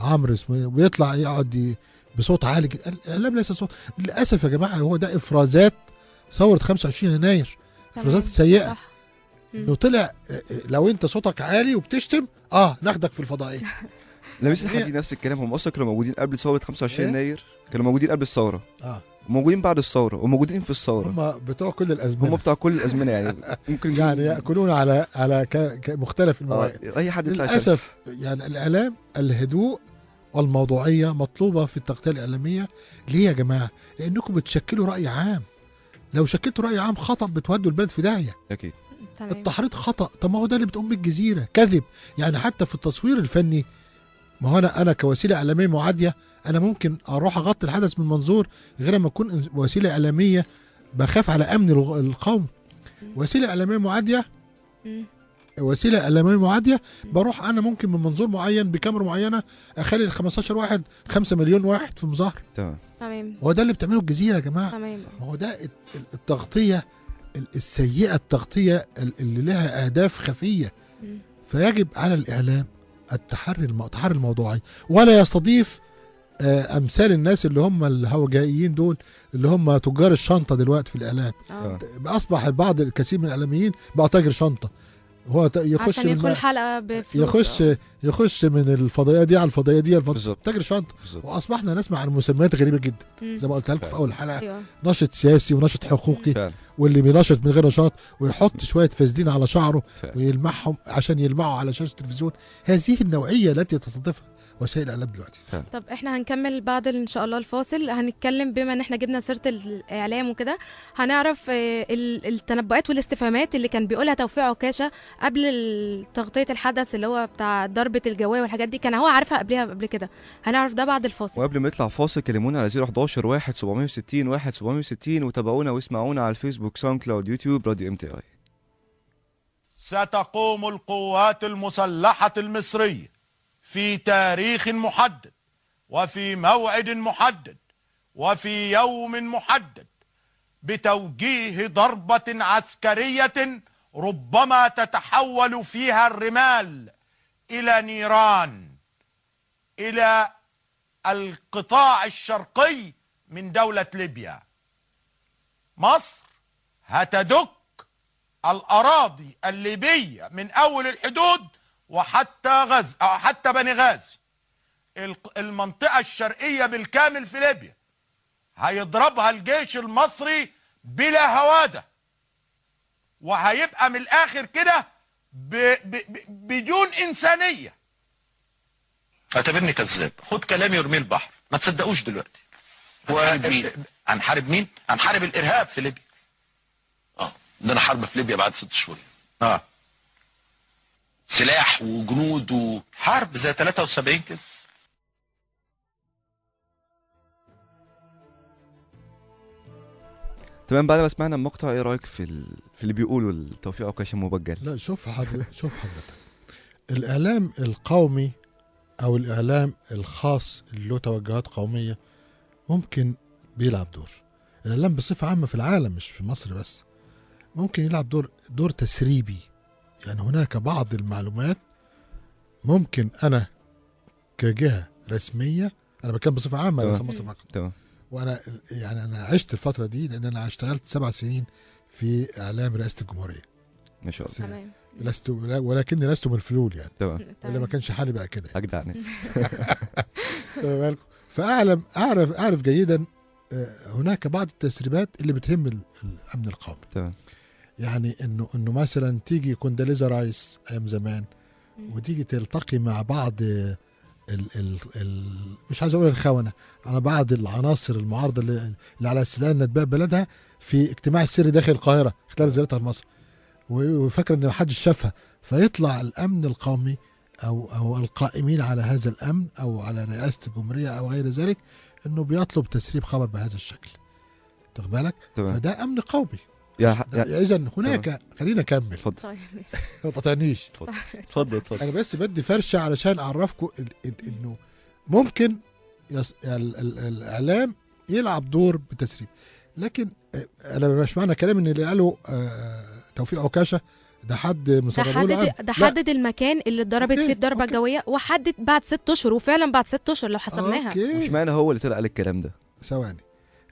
عمرو اسمه، بيطلع يقعد بصوت عالي جدا. الإعلام ليس صوت، للأسف يا جماعة هو ده إفرازات ثورة 25 يناير، إفرازات سيئة. انه طلع لو انت صوتك عالي وبتشتم ناخدك في الفضائية. لميس الحديد نفس الكلام، هم اصلا كانوا موجودين قبل ثورة 25 يناير، كانوا موجودين قبل الثورة، موجودين بعد الثورة، وموجودين في الثورة. هم بتوع كل الازمنة، هم بتوع كل الازمنة يعني ممكن يعني ياكلون على مختلف الموائد. اي حد يطلع. للاسف يعني الاعلام الهدوء والموضوعيه مطلوبه في التغطية الاعلامية. ليه يا جماعة؟ لانكم بتشكلوا راي عام. لو شكلتوا راي عام خطا بتودوا البلد في داهية. اكيد. التحريض خطأ. طب ما هو ده اللي بتقوم بالجزيرة كذب يعني. حتى في التصوير الفني ما هو انا كوسيلة اعلامية معاديه انا ممكن اروح اغطي الحدث من منظور غير ما اكون وسيلة اعلامية بخاف على امن القوم. وسيلة اعلامية معاديه، وسيلة اعلامية معاديه بروح انا ممكن من منظور معين بكاميرا معينة اخلي ال 15 واحد 5 مليون واحد في مظاهره. تمام. هو ده اللي بتعمله الجزيرة يا جماعة. تمام. ما هو ده التغطية السيئة، التغطية اللي لها اهداف خفيه. فيجب على الاعلام التحري الموضوعي، ولا يستضيف امثال الناس اللي هم الهوجائيين دول اللي هم تجار الشنطة دلوقتي في الاعلام. اصبح بعض الكثير من الاعلاميين بقى تاجر شنطه، هو يخش عشان يدخل حلقة بفلوس، يخش من الفضائية دي على الفضائية دي، تاجر شنطه. واصبحنا نسمع عن مسميات غريبة جدا زي ما قلت لكم في اول حلقة. أيوة. ناشط سياسي وناشط حقوقي. فعلا. واللي بيناشط من غير نشاط ويحط شوية فازلين على شعره. فعلا. ويلمعهم عشان يلمعوا على شاشة التلفزيون. هذه النوعية التي تستضيفها وسائل الاعلام دلوقتي. فعلا. طب احنا هنكمل بعد ان شاء الله الفاصل، هنتكلم بما ان احنا جبنا سيره الاعلام وكده، هنعرف التنبؤات والاستفهامات اللي كان بيقولها توفيق عكاشة قبل تغطيه الحدث اللي هو بتاع ضربه الجوية والحاجات دي، كان هو عارفها قبلها قبل كده. هنعرف ده بعد الفاصل. وقبل ما يطلع فاصل كلمونا على 011 1 760 1 760، وتابعونا واسمعونا على الفيسبوك، ساوند كلاود، يوتيوب، راديو MTI. ستقوم القوات المسلحة المصرية في تاريخ محدد وفي موعد محدد وفي يوم محدد بتوجيه ضربة عسكرية ربما تتحول فيها الرمال إلى نيران إلى القطاع الشرقي من دولة ليبيا. مصر هتدك الأراضي الليبية من أول الحدود وحتى غزة أو حتى بني غازي، المنطقة الشرقية بالكامل في ليبيا هيضربها الجيش المصري بلا هوادة، وهيبقى من الآخر كده بدون إنسانية. اعتبرني كذاب، خد كلامي وارميه البحر، ما تصدقوش دلوقتي. هنحارب مين؟ هنحارب الإرهاب في ليبيا. عندنا حرب في ليبيا بعد 6 شهور. سلاح وجنود وحرب زي 73 كده. تمام. بعد ما سمعنا المقطع، ايه رايك في اللي بيقولوا التوفيق عكاشة مبجل؟ لا، شوف حضرتك، الاعلام القومي او الاعلام الخاص اللي له توجهات قومية ممكن بيلعب دور. الاعلام بصفة عامة في العالم مش في مصر بس ممكن يلعب دور تسريبي. يعني هناك بعض المعلومات ممكن أنا كجهة رسمية، أنا بتكلم بصفة عامة ليس مصر فقط. تمام. وأنا يعني أنا عشت الفترة دي لأن أنا اشتغلت 7 سنين في إعلام رئاسة الجمهورية. ما شاء الله. لست، ولكني لست من الفلول يعني. تمام. ولا ما كانش حالي بقى كده. أجدع ناس. تمام. فأعلم أعرف جيدا هناك بعض التسريبات اللي بتهم الأمن القومي. تمام. يعني انه مثلا تيجي كونداليزا رايس ايام زمان وتيجي تلتقي مع بعض ال ال ال مش عايز اقول الخونة، على بعض العناصر المعارضة اللي على استدلال نتباع بلدها في اجتماع سري داخل القاهرة خلال زيارتها لمصر، وفاكره ان محدش شافها، فيطلع الامن القومي او القائمين على هذا الامن او على رئاسة الجمهورية او غير ذلك انه بيطلب تسريب خبر بهذا الشكل. تاخد بالك؟ فده امن قومي. اذا هناك، خلينا نكمل. اتفضل. ما تقاطعنيش. اتفضل اتفضل. انا بس بدي فرشه علشان اعرفكم انه ممكن الاعلام يلعب دور بتسريب، لكن انا مش معنى كلام ان اللي قاله توفيق عكاشة ده حد مسربه له. ده حدد المكان اللي اتضربت فيه الضربة الجوية، وحدد بعد 6 اشهر، وفعلا بعد 6 اشهر لو حسبناها. مش معنى هو اللي طلع قال الكلام ده. ثواني،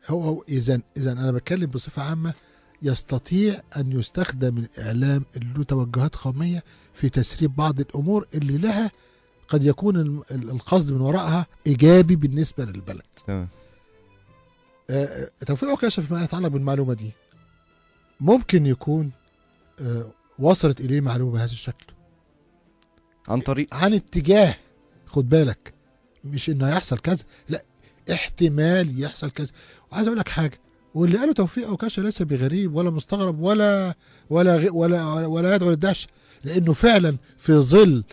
هو اذا انا بتكلم بصفة عامة، يستطيع أن يستخدم الإعلام اللي له توجهات قومية في تسريب بعض الأمور اللي لها قد يكون القصد من وراءها إيجابي بالنسبة للبلد. تمام. توفيق عكاشة فيما يتعلق بالمعلومة دي ممكن يكون وصلت إليه معلومة بهذا الشكل عن طريق، عن اتجاه، خد بالك، مش إنه هيحصل كذا، لا، احتمال يحصل كذا. وعايز أقول لك حاجة، واللي قاله توفيق عكاشة ليس بغريب ولا مستغرب ولا ولا ولا ولا يدعو للدهشة، لأنه فعلا في ظل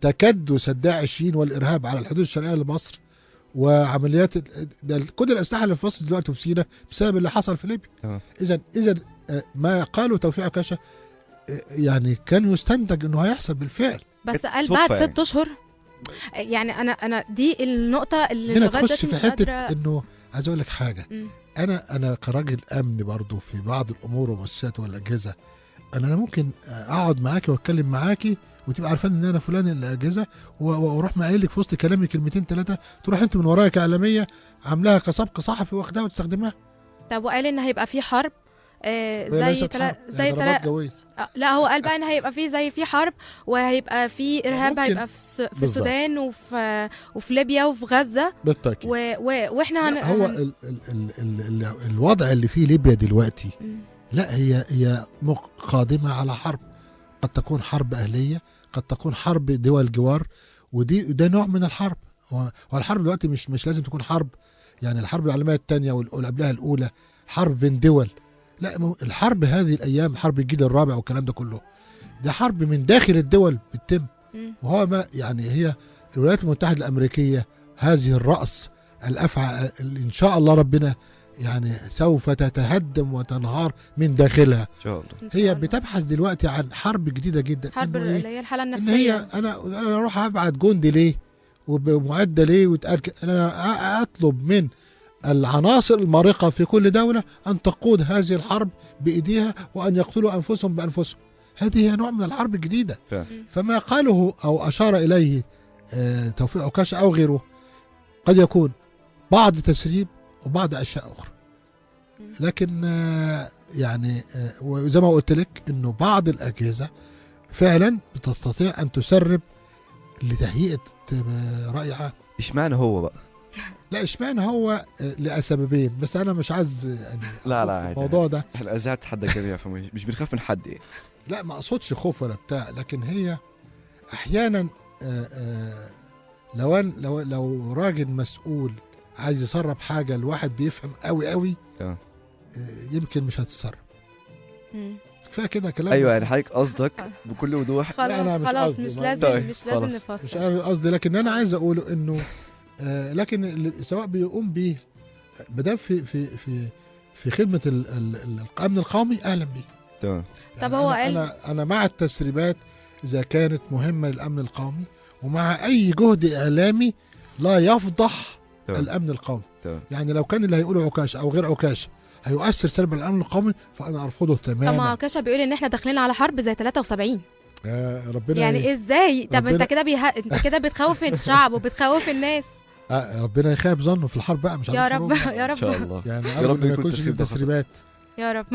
تكدس الداعشين والارهاب على الحدود الشرقية لمصر وعمليات كل الاسلحة اللي في مصر دلوقتي في سيناء بسبب اللي حصل في ليبيا. اذا ما قاله توفيق عكاشة يعني كان يستنتج انه هيحصل بالفعل، بس قال بعد 6 اشهر. يعني انا دي النقطة اللي لغاية دلوقتي مش قادرة. انه عايز اقول لك حاجة، انا كراجل امن برضو في بعض الامور والمؤسسات والاجهزة، انا ممكن اقعد معاكي واتكلم معاكي وتبقى عارفه ان انا فلان الاجهزة، واروح قايل لك في وسط كلامي كلمتين ثلاثة، تروح انت من ورايا كاعلاميه عاملاها كسبق صحفي واخدها وتستخدمها. طب وقال ان هيبقى في حرب زي زي جوية. لا هو قال بقى ان هيبقى في زي في حرب وهيبقى في ارهاب، هيبقى في السودان وفي ليبيا وفي غزة بالتاكيد. واحنا هو ال ال ال ال ال الوضع اللي فيه ليبيا دلوقتي لا هي قادمة على حرب، قد تكون حرب اهليه، قد تكون حرب دول جوار، ودي ده نوع من الحرب. هو الحرب دلوقتي مش لازم تكون حرب، يعني الحرب العالمية الثانية واللي قبلها الاولى حرب بين دول، لا الحرب هذه الايام حرب الجيل الرابع والكلام ده كله، ده حرب من داخل الدول بتتم. وهو ما يعني هي الولايات المتحدة الامريكية هذه الراس الافعى اللي ان شاء الله ربنا يعني سوف تتهدم وتنهار من داخلها ان شاء الله. هي بتبحث دلوقتي عن حرب جديدة جدا، حرب اللي هي الحالة النفسية. إن هي انا اروح ابعت جندي ليه ومعده ليه انا اطلب من العناصر المارقة في كل دولة أن تقود هذه الحرب بإيديها وأن يقتلوا أنفسهم بأنفسهم. هذه هي نوع من الحرب الجديدة. فما قاله أو أشار إليه توفيق عكاشة أو غيره قد يكون بعض تسريب وبعض أشياء أخرى، لكن يعني وزي ما قلت لك إنه بعض الأجهزة فعلا بتستطيع أن تسرب لتهيئة رأي عام. إشمعنى هو بقى؟ لا اشمعنى هو لسببين، بس انا مش عايز يعني لا الموضوع ده. احنا اذاعة تحدى الجميع فمش بنخاف من حد يعني. لا ما اقصدش خوف ولا بتاع، لكن هي احيانا لو لو لو راجل مسؤول عايز يسرب حاجة الواحد بيفهم قوي قوي يمكن مش هتسرب. كفاية كده كلام. ايوه يعني حضرتك قصدك بكل وضوح. خلاص مش لازم مش لازم نفصل، مش قصدي، لكن انا عايز اقوله انه لكن سواء بيقوم به بدل في في في في خدمة الامن القومي اهلا بيه. تمام. طب هو قال انا مع التسريبات اذا كانت مهمة للامن القومي، ومع اي جهد اعلامي لا يفضح الامن القومي. تمام. يعني لو كان اللي هيقوله عكاشة او غير عكاشة هيؤثر سلبا على الامن القومي فانا ارفضه تماما. طب ما عكاشة بيقول ان احنا داخلين على حرب زي 73. ربنا يعني ازاي؟ طب انت كده انت كده بتخوف الشعب وبتخوف الناس. ربنا يخيب ظنه في الحرب بقى، مش يا رب يا رب ان شاء الله يعني يا رب ما يكونش في تسريبات يا رب.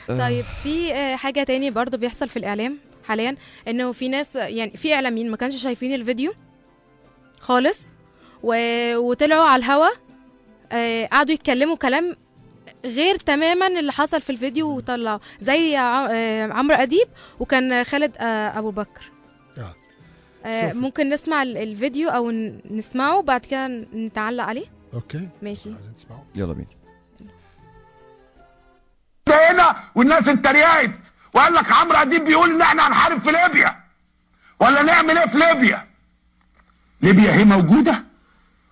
طيب في حاجة تاني برضو بيحصل في الاعلام حاليا، انه في ناس يعني في اعلاميين ما كانش شايفين الفيديو خالص وطلعوا على الهوا، قعدوا يتكلموا كلام غير تماما اللي حصل في الفيديو وطلعوا زي عمرو اديب وكان خالد ابو بكر. ممكن نسمع الفيديو او نسمعه بعد كده نتعلق عليه. okay ماشي، يلا بينا. هنا والناس اتريقت وقال لك عمرو اديب بيقول ان احنا هنحارب في ليبيا، ولا نعمل ايه في ليبيا؟ ليبيا هي موجودة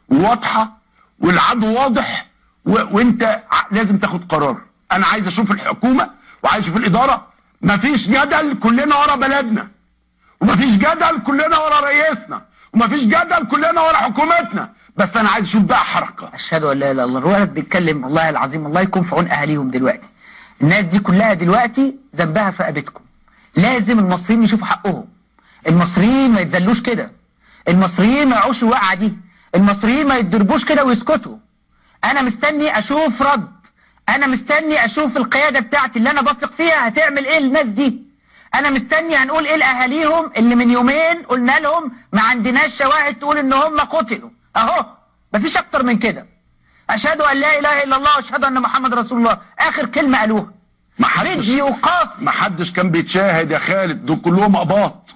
وواضحة والعدو واضح، وانت لازم تاخد قرار. انا عايز اشوف الحكومة وعايز اشوف الادارة، مفيش جدل، كلنا ورا بلدنا، ومفيش جدل كلنا ورا رئيسنا، ومفيش جدل كلنا ورا حكومتنا، بس انا عايز اشوف بقى حركة. اشهد ان لا اله الا الله. الولد بيتكلم والله العظيم، الله يكون في عون اهاليهم دلوقتي. الناس دي كلها دلوقتي ذنبها في رقبتكم. لازم المصريين يشوفوا حقهم. المصريين ما يتذلوش كده، المصريين ما يقعوش الوقعة دي، المصريين ما يتضربوش كده ويسكتوا. انا مستني اشوف رد، انا مستني اشوف القيادة بتاعتي اللي انا بثق فيها هتعمل ايه للناس دي. انا مستني هنقول ايه لاهاليهم اللي من يومين قلنا لهم ما عندناش شواهد تقول ان هم قتلوا. اهو مفيش اكتر من كده. اشهد ان لا اله الا الله واشهد ان محمد رسول الله، اخر كلمة قالوها. فيديو قاسي، محدش كان بيتشاهد يا خالد، دول كلهم اقباط،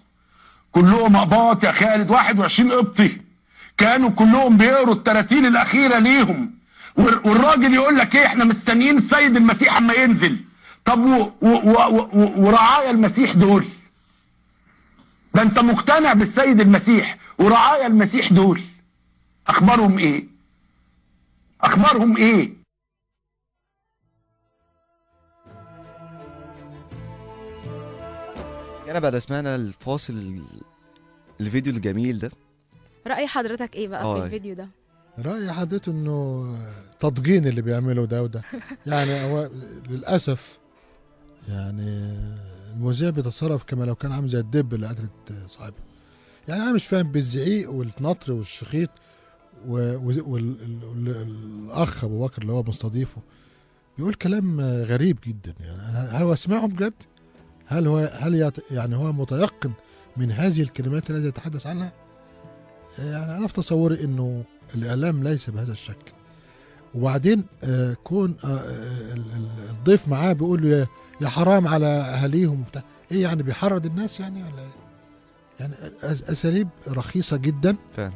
كلهم اقباط يا خالد. 21 قبطي كانوا كلهم بيقروا التراتيل الاخيرة ليهم، والراجل يقول لك ايه، احنا مستنيين السيد المسيح اما ينزل. طب ورعايا المسيح دول ده انت مقتنع بالسيد المسيح ورعايا المسيح دول اخبارهم ايه؟ اخبارهم ايه؟ انا بعد سمعنا الفاصل الفيديو الجميل ده، رأي حضرتك ايه بقى في الفيديو ده؟ رأي حضرته انه تضجين اللي بيعمله ده وده يعني هو للأسف يعني المذيع بيتصرف كما لو كان عامل زي الدب اللي قتلت صاحبه. يعني انا مش فاهم بالزعيق والنطر والشخيط والاخ ابو بكر اللي هو مستضيفه بيقول كلام غريب جدا. يعني هل هو سمعه بجد؟ هل هو يعني هو متيقن من هذه الكلمات التي يتحدث عنها؟ يعني انا في تصوري انه الاعلام ليس بهذا الشكل. وبعدين كون الضيف معاه بيقول له يا حرام على اهاليهم وبتاع ايه، يعني بيحرض الناس يعني ولا ايه؟ يعني اساليب رخيصة جدا فعلا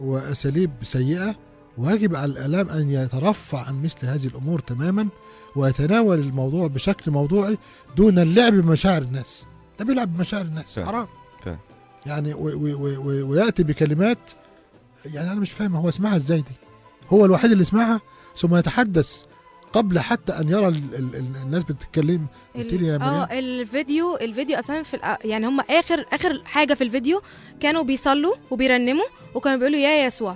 واساليب سيئه، ويجب على الاعلام ان يترفع عن مثل هذه الامور تماما ويتناول الموضوع بشكل موضوعي دون اللعب بمشاعر الناس. ده بيلعب بمشاعر الناس حرام فعلا. يعني وياتي بكلمات يعني انا مش فاهم هو سمعها ازاي دي، هو الوحيد اللي سمعها، ثم يتحدث قبل حتى ان يرى الناس بتتكلم. قلت لي يا مريم الفيديو اصلا في يعني هم اخر حاجة في الفيديو كانوا بيصلوا وبيرنموا وكانوا بيقولوا يا يسوع.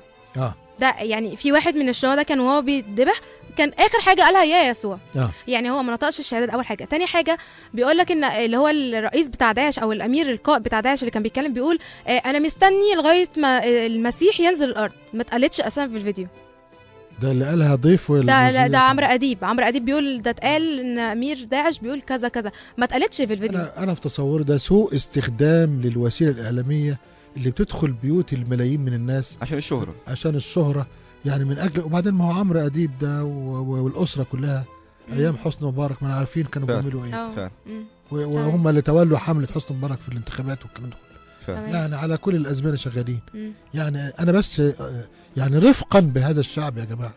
ده يعني في واحد من الشهداء كان وهو بيتذبح كان اخر حاجة قالها يا يسوع. يعني هو ما نطقش الشهادات اول حاجة. تاني حاجة بيقول لك ان اللي هو الرئيس بتاع داعش او الامير القائد بتاع داعش اللي كان بيتكلم بيقول انا مستني لغاية ما المسيح ينزل الارض. ما اتقالتش اصلا في الفيديو. ده اللي قالها ضيف ولا ده ده عمرو اديب. عمرو اديب بيقول ده اتقال ان امير داعش بيقول كذا كذا، ما اتقالتش في الفيديو. انا في تصوري ده سوء استخدام للوسيله الاعلامية اللي بتدخل بيوت الملايين من الناس عشان الشهرة، عشان الشهرة يعني من اجل. وبعدين ما هو عمرو اديب ده والاسرة كلها ايام حسني مبارك ما عارفين كانوا بيعملوا ايه. وهم اللي تولوا حمله حسني مبارك في الانتخابات والكلام ده كله. يعني على كل الازمنة شغالين. يعني انا بس يعني رفقا بهذا الشعب يا جماعة،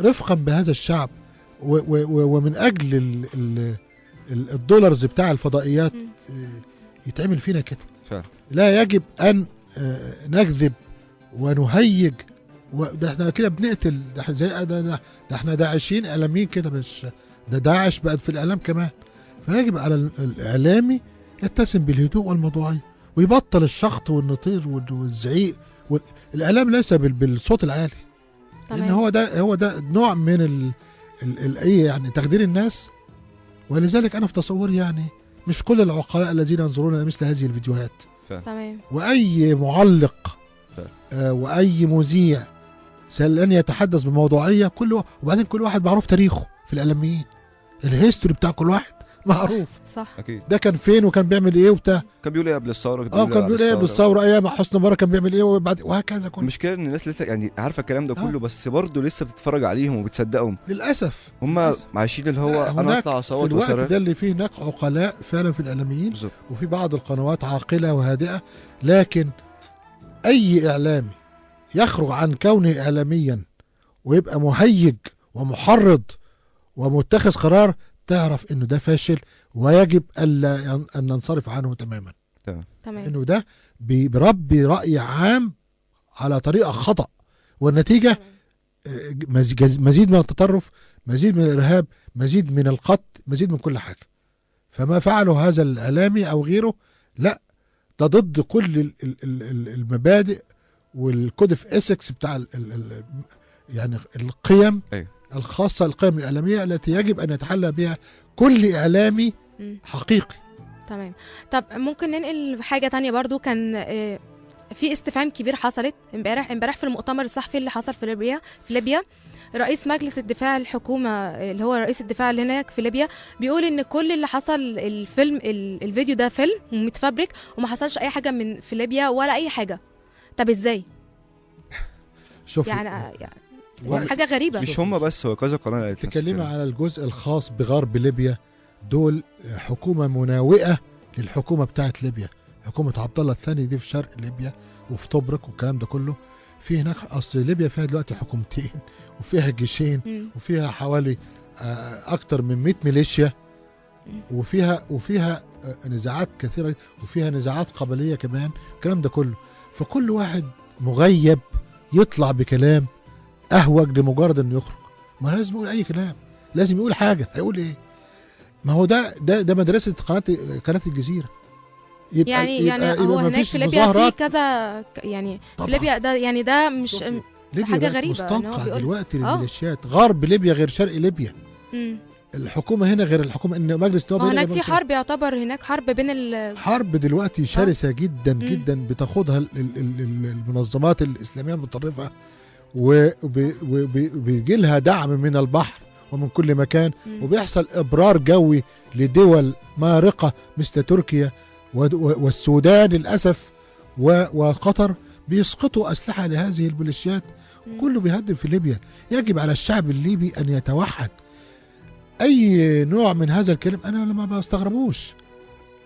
رفقا بهذا الشعب ومن اجل ال dollars بتاع الفضائيات يتعمل فينا كده. لا يجب ان نكذب ونهيج، ده احنا كده بنقتل، ده زي ده احنا داعشين اعلاميين كده، مش ده داعش بقت في الاعلام كمان. فيجب على الاعلامي يتسم بالهدوء والموضوعيه ويبطل الشخط والنطير والزعيق. الاعلام ليس بالصوت العالي، لان هو ده نوع من ال يعني تخدير الناس. ولذلك انا في تصوري يعني مش كل العقلاء الذين ينظرون الى مثل هذه الفيديوهات. تمام. واي معلق واي مذيع لن يتحدث بموضوعية كل وبعدين كل واحد معروف تاريخه في الاعلاميين، ال history بتاع كل واحد معروف. صح. اكيد ده كان فين وكان بيعمل ايه وبتاع، كان بيقول ايه قبل الثورة، كان بيقول ايه قبل الثورة، ايام حسني مبارك كان بيعمل ايه وبعد، وهكذا. كله المشكلة ان الناس لسه يعني عارفه الكلام ده كله، بس برضه لسه بتتفرج عليهم وبتصدقهم للاسف. هم عايشين اللي هو انا اطلع اصوت. في الوقت ده اللي فيه هناك عقلاء فعلا في الاعلاميين بالزبط. وفي بعض القنوات عاقلة وهادئه، لكن اي اعلامي يخرج عن كونه اعلاميا ويبقى مهيج ومحرض ومتخذ قرار، تعرف انه ده فاشل ويجب الا ان ننصرف عنه تماما. تمام. انه ده بيربي راي عام على طريقه خطا، والنتيجة مزيد من التطرف، مزيد من الارهاب، مزيد من القتل، مزيد من كل حاجة. فما فعله هذا الاعلامي او غيره لا، ده ضد كل المبادئ وال code of ethics بتاع يعني القيم الخاصة، القيم الإعلامية التي يجب أن يتحلى بها كل إعلامي حقيقي. تمام. طب ممكن ننقل حاجة تانية برضو. كان في استفهام كبير حصلت امبارح في المؤتمر الصحفي اللي حصل في ليبيا. رئيس مجلس الدفاع الحكومة اللي هو رئيس الدفاع اللي هناك في ليبيا بيقول ان كل اللي حصل الفيلم الفيديو ده فيلم ومتفبرك وما حصلش اي حاجة من في ليبيا ولا اي حاجة. طب ازاي؟ شوف يعني حاجة غريبة. مش هم بس، هو كذا قناة قالت. تكلمي على الجزء الخاص بغرب ليبيا، دول حكومة مناوئة للحكومة بتاعت ليبيا، حكومة عبد الله الثاني دي في شرق ليبيا وفي طبرق والكلام ده كله. في هناك اصل ليبيا فيها دلوقتي حكومتين وفيها جيشين وفيها حوالي اكتر من 100 ميليشيا، وفيها نزاعات كثيرة، وفيها نزاعات قبليه كمان، الكلام ده كله. فكل واحد مغيب يطلع بكلام اهوج لمجرد انه يخرج. ما لازم يقول اي كلام، لازم يقول حاجة. هيقول ايه؟ ما هو ده ده ده مدرسه قناة الجزيرة. يبقى يعني هو هناك في ليبيا في كذا، يعني في ليبيا ده، يعني ده مش حاجة غريبة. مستنقع دلوقتي للميليشيات. غرب ليبيا غير شرق ليبيا. الحكومة هنا غير الحكومة، ان مجلس النواب هناك في حرب، يعتبر هناك حرب بين حرب دلوقتي شرسة جدا جدا بتاخدها المنظمات الاسلامية المتطرفة، وبيجي لها دعم من البحر ومن كل مكان. وبيحصل ابرار جوي لدول مارقه مثل تركيا والسودان للاسف وقطر، بيسقطوا اسلحة لهذه الميليشيات. كله بيهدم في ليبيا. يجب على الشعب الليبي ان يتوحد. اي نوع من هذا الكلام انا ما بستغربوش.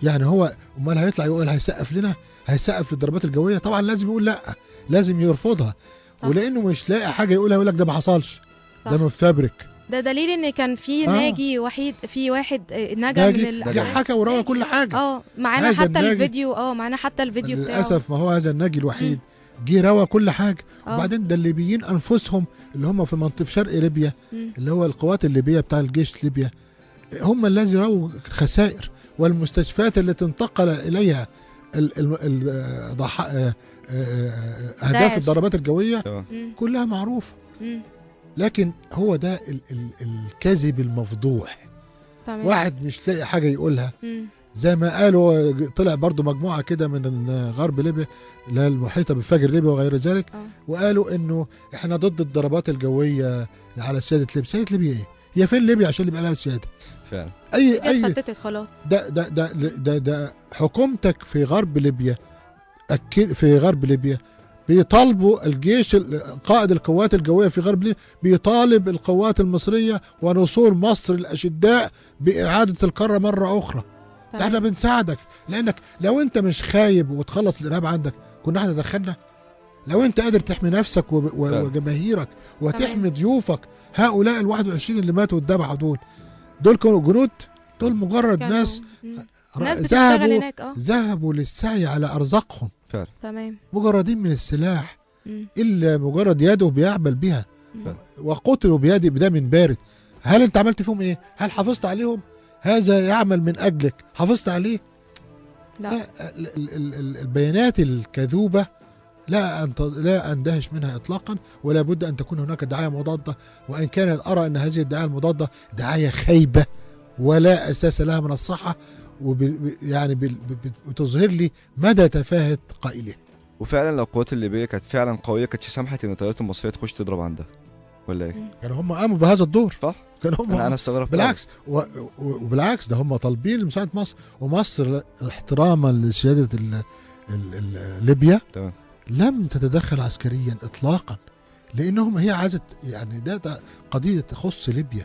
يعني هو امال هيطلع يقول هيسقف لنا، هيسقف للضربات الجوية؟ طبعا لازم يقول لا، لازم يرفضها. صح. ولانه مش لاقي حاجة يقولها يقول لك ده ما حصلش، ده مفبرك. ده دليل ان كان في ناجي وحيد، في واحد نجا من حكى وروى كل حاجة. معانا حتى الفيديو، معانا حتى الفيديو بتاعه. للاسف ما هو هذا الناجي الوحيد جه روى كل حاجة. وبعدين ده الليبيين انفسهم اللي هم في منطقة شرق ليبيا، اللي هو القوات الليبية بتاع الجيش ليبيا، هم الذي رووا الخسائر والمستشفيات التي انتقل اليها اهداف الضربات الجوية كلها معروفة. لكن هو ده الكذب المفضوح. طبعا. واحد مش لاقي حاجة يقولها. زي ما قالوا طلع برضو مجموعة كده من غرب ليبيا اللي هي المحيطة بفجر ليبيا وغير ذلك، وقالوا انه احنا ضد الضربات الجوية على سيادة ليبيا. سيادة ليبيا ايه؟ هي فين ليبيا عشان يبقى لها سيادة؟ فعلا. اي اتفتتت خلاص. ده ده ده ده ده حكومتك في غرب ليبيا، اكيد في غرب ليبيا بيطالبوا الجيش، قائد القوات الجوية في غرب ليبيا بيطالب القوات المصرية ونصور مصر الأشداء بإعادة القارة مرة أخرى. ده احنا بنساعدك، لأنك لو أنت مش خايب وتخلص الإرهاب عندك كنا احنا دخلنا. لو أنت قادر تحمي نفسك وجماهيرك وتحمي ضيوفك، هؤلاء ال 21 اللي ماتوا واتذبحوا دول كانوا جنود، دول مجرد ناس ذهبوا للسعي على أرزاقهم. فعلا. تمام. مجردين من السلاح، إلا مجرد يده بيعمل بها. وقتلوا بيد بدم بارد. هل أنت عملت فيهم إيه؟ هل حافظت عليهم؟ هذا يعمل من أجلك، حافظت عليه؟ لا. البيانات الكذوبة لا أندهش منها إطلاقا، ولا بد أن تكون هناك دعاية مضادة، وإن كانت أرى أن هذه الدعاية المضادة دعاية خايبة ولا أساس لها من الصحة، يعني بتظهر لي مدى تفاهة قائلها. وفعلا لو القوات الليبية كانت فعلا قوية كانتش سمحت ان الطيارات المصرية تخش تضرب عندها ولا ايه؟ كانوا هم قاموا بهذا الدور. صح؟ كانوا هم انا استغربت. بالعكس وبالعكس ده هم طالبين مساعدة مصر، ومصر احتراما لسيادة ليبيا تمام لم تتدخل عسكريا اطلاقا، لانهم هي عايزه، يعني ده قضية تخص ليبيا.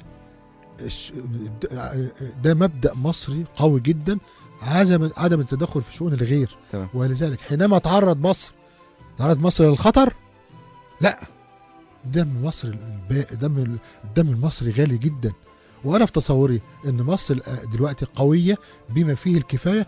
ده مبدأ مصري قوي جدا، عدم التدخل في شؤون الغير. تمام. ولذلك حينما تعرض مصر للخطر، لا، دم مصر، الدم المصري غالي جدا. وانا في تصوري ان مصر دلوقتي قوية بما فيه الكفاية،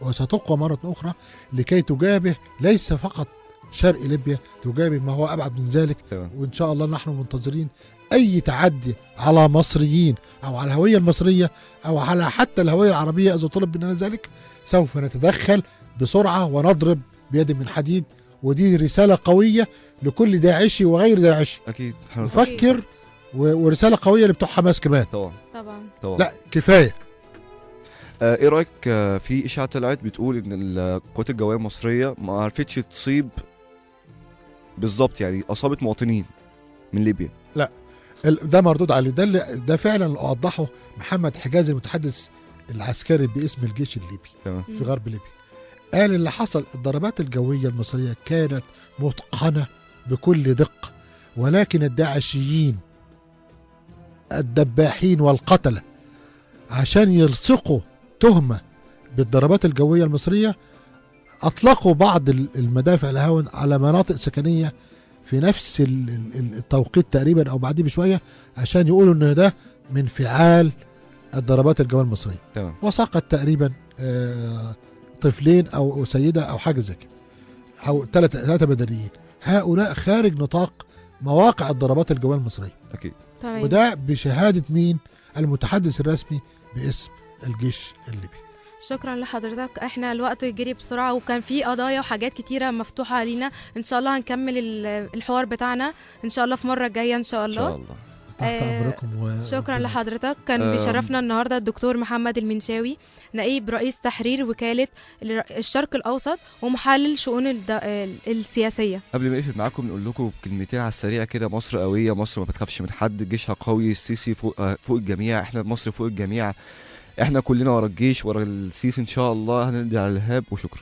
وستقوى مرة اخرى لكي تجابه ليس فقط شرق ليبيا، تجابه ما هو ابعد من ذلك. تمام. وان شاء الله نحن منتظرين اي تعدي على مصريين او على الهوية المصرية او على حتى الهوية العربية اذا طلب مننا ذلك، سوف نتدخل بسرعة ونضرب بيد من حديد. ودي رسالة قوية لكل داعشي وغير داعشي. اكيد نفكر، ورسالة قوية لبتوع حماس كمان. طبعا طبعا. لا كفاية. ايه رايك في اشاعة طلعت بتقول ان القوات الجوية المصرية ما عرفتش تصيب بالظبط، يعني اصابت مواطنين من ليبيا؟ لا، ده مردود عليه. ده فعلا اللي اوضحه محمد حجازي المتحدث العسكري باسم الجيش الليبي. تمام. في غرب ليبيا، قال اللي حصل الضربات الجوية المصرية كانت متقنة بكل دقه، ولكن الداعشيين الدباحين والقتله عشان يلصقوا تهمه بالضربات الجوية المصرية اطلقوا بعض المدافع الهاون على مناطق سكنية في نفس التوقيت تقريبا او بعديه بشوية، عشان يقولوا ان ده من فعال الضربات الجوية المصرية. تمام. وسقط تقريبا طفلين او سيده او حاجة زي كده، او ثلاثة مدنيين. هؤلاء خارج نطاق مواقع الضربات الجوية المصرية. اكيد. تمام. وده بشهادة مين؟ المتحدث الرسمي باسم الجيش الليبي. شكرا لحضرتك، احنا الوقت جري بسرعة وكان في قضايا وحاجات كتيرة مفتوحة علينا. ان شاء الله هنكمل الحوار بتاعنا ان شاء الله في مرة جاية ان شاء ان الله. شاء الله. تحت امركم. شكرا لحضرتك. كان بيشرفنا النهارده الدكتور محمد المنشاوي، نائب رئيس تحرير وكالة الشرق الأوسط ومحلل شؤون السياسية. قبل ما اقفل معاكم نقول لكم كلمتين على السريع كده. مصر قوية، مصر ما بتخافش من حد، جيشها قوي، السيسي فوق الجميع، احنا مصر فوق الجميع، احنا كلنا ورا الجيش ورا السيسي ان شاء الله، هنقضي على الارهاب. وشكرا.